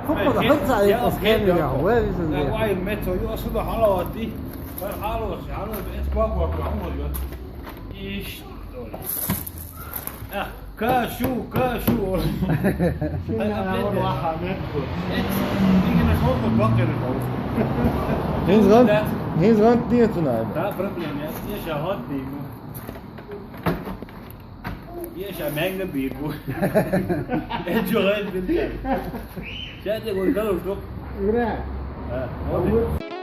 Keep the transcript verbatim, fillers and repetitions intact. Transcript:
Guck mal, da hüpft er jetzt auf Handy, ja. Woher wissen Sie? Ja, weil mit so, ja, so der Hallo hat die. Hallo, hallo, jetzt war, war, war, war, ja. Ich. Ja, Cashew, Cashew. Jetzt, ich bin schon verpackt. Hinten ran, hinten ran, dir zu neigen. Kein Problem, jetzt ist ja hart, die. Hier ist ja Menge, Bibu. Jetzt schon rein, bin ich. Schau dir wohl, kann ich doch. Ja, okay.